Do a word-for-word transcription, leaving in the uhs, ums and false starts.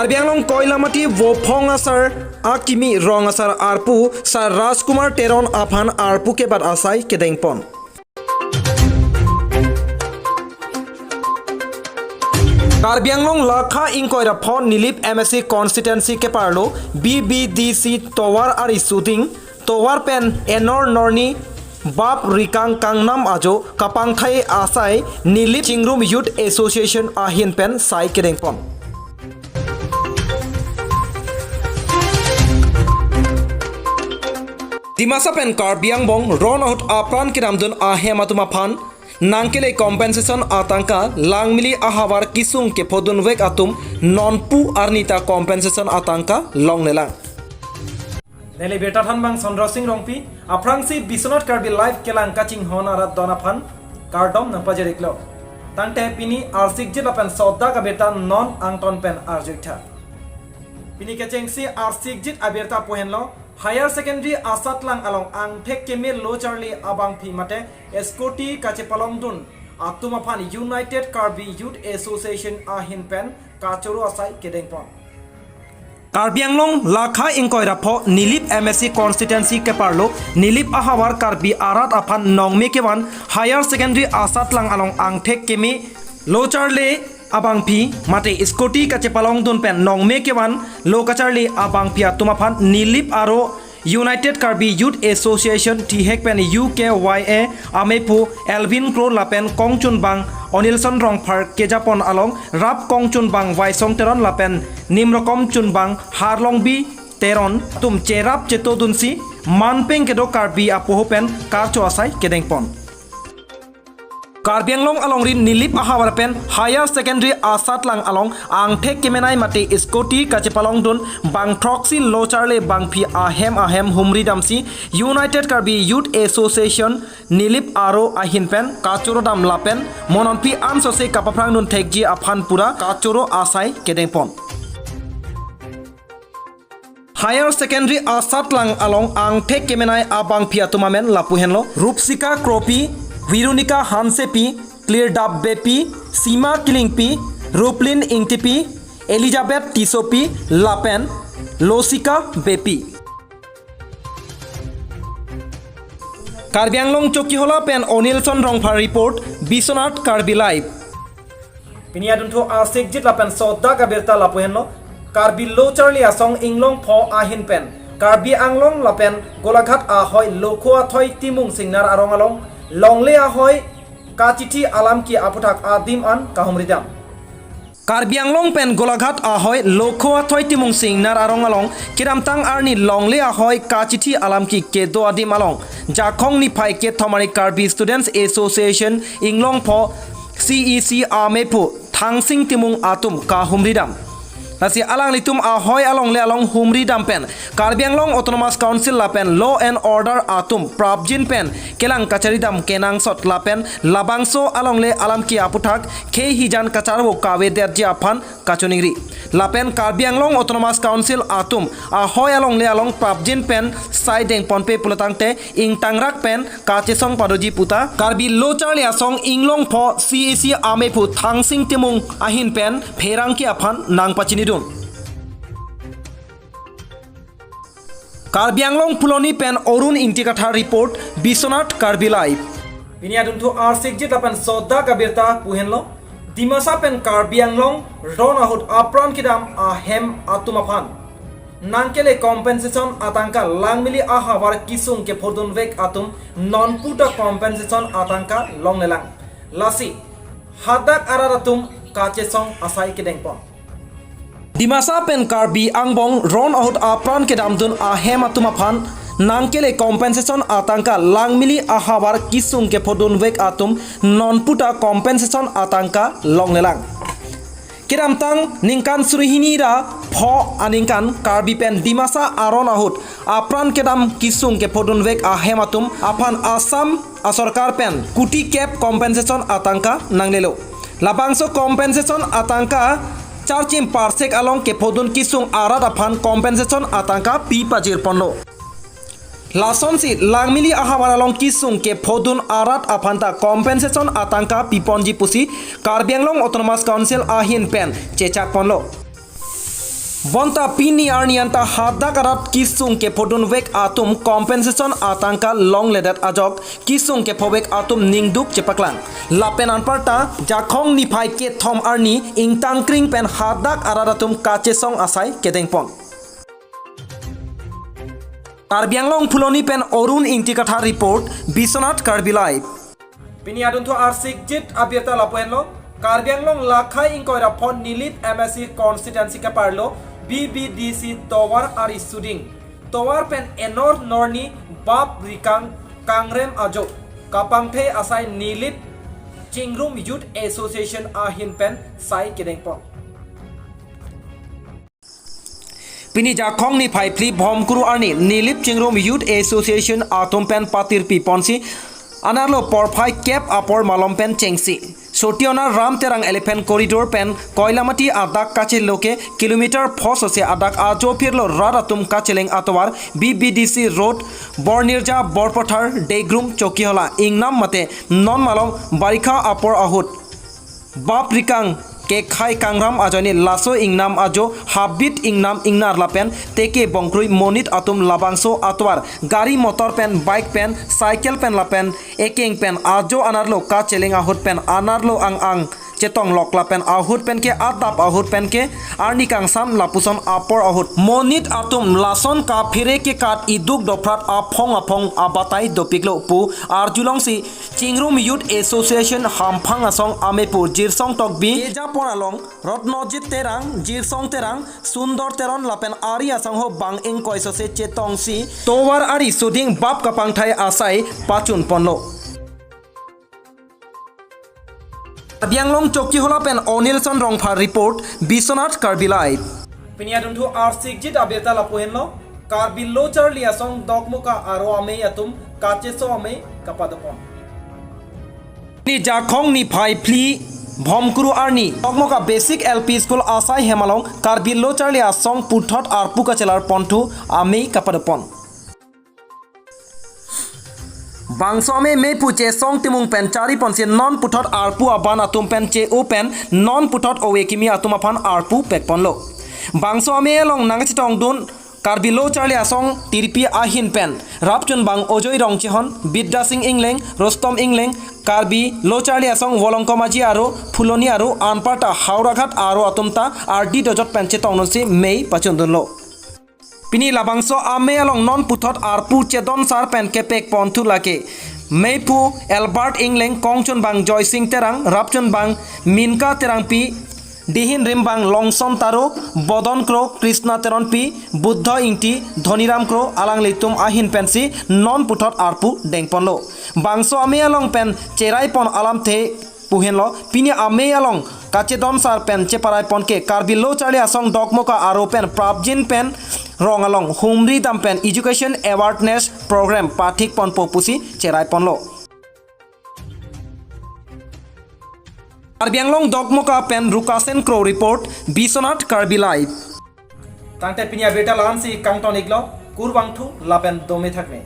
Karbi Anglong Koilamati Vophong Asar akimi rong asar arpu Sar Rajkumar Teron aphan arpu kebat asai kedengpon. Karbi Anglong lakha ingkoi ra pho Nilip M A C constituency keparlo B B D C tovar ari shooting, tovar pen enor norni bap rikang kangnam ajo kapangthai asai Nilip Chingrum Youth Association ahin pen sai kedengpon. Dimasa pen Karbi Anglong ron ahut apran kedamdun ahem atum aphan nangkele compensation atangka Langmili ahavar kisung kephodunvek atum nonpu arni ta compensation atangka longlelang. Neli birta thanbang Chandra Singh Rongpi, aphrangsi Biswanath Karbi Live kelang kachinghon arat don aphan kardom nangpajir-iklo. Tangte pini arsikjit lapen sodak abirta non angton pen arju-iktha. Pini kechengsi arsikjit abirta pu henlo, Higher Secondary asatlang along angthek keme lo charli abangpi mate scooty kachepalongdun atum aphan United Karbi Youth Association ahin pen kachoro asai kedengpon. Karbi Anglong lakha ingkoi ra pho Nilip M A C constituency keparlo Nilip ahavar Karbi arat aphan nongme kevan Higher Secondary asatlang along angthek keme lo charli abangpi mate scooty kachepalongdun pen nongme kevan lo kacharli abangpi atum aphan Nilip aro United Karbi Youth Association thihek pen U K Y A amephu Elvin Kro lapen kongchunbang Onilson Rongphar kejapon along rap kongchunbang Vaisong Teron lapen nimrokom chunbang Harlongbi Teron atum cherap chetodunsi manpeng kedo Karbi apoho pen karcho asai kedengpon. Karbi Anglong alongri Nilip ahavar pen Higher Secondary asatlang along angthek kemenei mate scooty kachepalongdun bang throksi lo charli bangpi ahem ahem humri damsi United Karbi Youth Association Nilip aro ahin pen kachoro dam lapen mo nonpi ansose kapaphrangdun thekji aphan pura kachoro asai kedengpon. Higher Secondary asatlang along angthek kemenei abangpi atum amen lapu henlo Rupsika Kropi, Veronica Hansepi, Klirdap Beypi, Sima Killingpi, Ruplin Ingtipi, Elizabeth Tissopi lapen Losika Beypi. Karbi Anglong Chokihola pen Onilson Rongphar report, Biswanath Karbi Live. Pini adunthu arsikjit lapen sodak abirta lapu henlo, Karbi lo charli asong inglong pho ahin pen Karbi Anglong lapen Golaghat ahoi Lokho Athoi Timung Singnar arong along longle ahoi kachithi alam ke aphuthak adim an kahumri dam. Karbi Anglong pen Golaghat ahoi Lokho Athoi Timung Singnar arong along kedamtang arni longle ahoi kachithi alam ke kedo adim along Jakhong niphai kethom ari Karbi Students Association inglong pho C E C amephu Thangsing Timung atum kahumri dam. Lasi alanglitum ahoi alongle along humri dam pen Karbi Anglong Autonomous Council lapen law and order atum prapjin pen kelang kachari dam kenangsot lapen labangso alongle alam ke aphuthak khei hijan kacharvo kavedetji aphan kachoningri. Lapen Karbi Anglong Autonomous Council atum ahoi alongle along prapjin pen sai dengponpe pulotangte ingtangrak pen kachesong padoji puta Karbi lo charli asong inglong pho C E C amephu Thangsing Timung ahin pen pherangke aphan nangpachinidun. Karbi Anglong Phuloni pen Arun Ingti Kathar report, Biswanath Karbi Live. Pini adunthu arsikjit lapen sodak abirta pu henlo, Dimasa pen Karbi Anglong ron ahut apran kedam ahem atum aphan nangkele compensation atangka Langmili ahavar kisung kephodunvek atum nonpu ta compensation atangka longlelang. Lasi hadak arat atum kachesong asai kedengpon. Dimasa pen Karbi Anglong ron ahut apran kedamdun ahem atum aphan nangkele compensation atangka Langmili ahavar kisung kephodunvek atum nonpu ta compensation atangka longlelang. Kedamtang ningkan suri hini ra pho aningkan Karbi pen Dimasa aron ahut apran kedam kisung kephodunvek ahem atum aphan Assam asorkar pen kuti kep compensation atangka nanglelo. Labangso compensation atangka charchim parsek along kephodun kisung arat aphan compensation atangka pi pajirponlo. Lasonsi Langmili ahavar along kisung kephodun arat aphanta compensation atangka piponji pusi Karbi Anglong Autonomous Council ahin pen chechakponlo. Bonta pini arni anta hadak arat kesung kephodunvek atum compensation atangka longledet ajok kesung kephovek atum ningduk chepaklang. Lapen anparta Jakhong niphai kethom arni ingtangkring pen hadak arat atum kachesong asai kedengpon. Karbi Anglong Phuloni pen Arun Ingti Kathar report, Biswanath Karbi Live. Pini adunthu arsikjit abirta lapu henlo, Karbi Anglong lakhai ingkoi ra phongo Nilip M A C constituency keparlo B B D C tovar ari suding. Tovar pen enor norni bap rikang kangrem ajo kapangthai asai Nilip Chingrum Youth Association ahin pen sai kedengpon. Pini Jakhong niphai phli Bhomkuru arni Nilip Chingrum Youth Association atum pen patirpi ponsi anerlo porphai kep apor malom pen chengsi Sotionar Ram Terang Elephant Corridor pen Koilamati adak kachelo ke kilometer phosose adak ajo phirlo rat atum kacheleng atovar B B D C Road, Bornirja, Borpathar, Degrum, Chokihola ingnam mate non malom barikha apor ahut bap rikang kekhai kangrem ajoine laso ingnam ajo habit ingnam ingnar lapen teke bongkrui monit atum labangso atovar gari motor pen bike pen cycle pen lapen ekeng pen ajo anerlo kacheleng ahut pen anerlo ang-ang chetonglok lapen ahut pen ke adap ahut pen ke arni kangsam lapuson apor ahut monit atum lason kaphere kekat iduk dophrat aphong aphong abatai dopiklo pu arjulongsi Chingrum Youth Association hamphang asong amepu Jirsong Tokbi, kejapon along Rotnojit Terang, Jirsong Terang, Sundor Teron lapen ari asangho bang ingkoi sose chetongsi tovar ari suding bap kapangthai asai pachunponlo. Karbi Anglong Chokihola pen Onilson Rongphar report, Biswanath Karbi Live. Pini adunthu arsikjit abirta lapu henlo, Karbi Lo Charli Asong Dokmoka aro amei atum kacheso amei kapadopon. Pini Jakhong niphai phli Bhomkuru arni Dokmoka Basic L P School asai hem along Karbi Lo Charli Asong puthot arpu kachelar ponthu amei kapadopon. Bangso amei meipu Chesong Timung pen chari ponsi non puthot arpu aban atum pen che-o pen non puthot ove kimi atum aphan arpu pekponlo. Bangso amei along nangchetongdun Karbi Lo Charli Asong tirpi ahin pen rapchunbang Ojoi Rongchehon, Bidya Sing Engleng, Rustom Engleng, Karbi Lo Charli Asong Volongkom Aji aro Phuloni aro anparta Howraghat aro atum ta ardi dojot pen chetongdunsi mei pachundunlo. Pini labangso amei along non puthot arpu chedonsar pen kepekponthu lake meipu Albert Engleng, kongchunbang Joysing Terang, rapchunbang Minka Terangpi, dihin rimbang Longson Taro, Bodon Kro, Krishna Teronpi, Buddha Ingti, Dhoniram Kro alanglitum ahin pensi non puthot arpu dengponlo. Bangso amei along pen cheraipon alamthe pu henlo, pini amei along kachedonsar pen cheparaipon ke Karbi Lo Charli Asong Dokmoka aro pen prapjin pen rong along humri dam pen education awareness program pathikponpo pusi cheraiponlo. Karbi Anglong Dokmoka pen Rukasen Kro report, Biswanath Karbi Live. Tangte pini abirta la-ansi kangton-iklo, kurvangthu lapen dome thakme.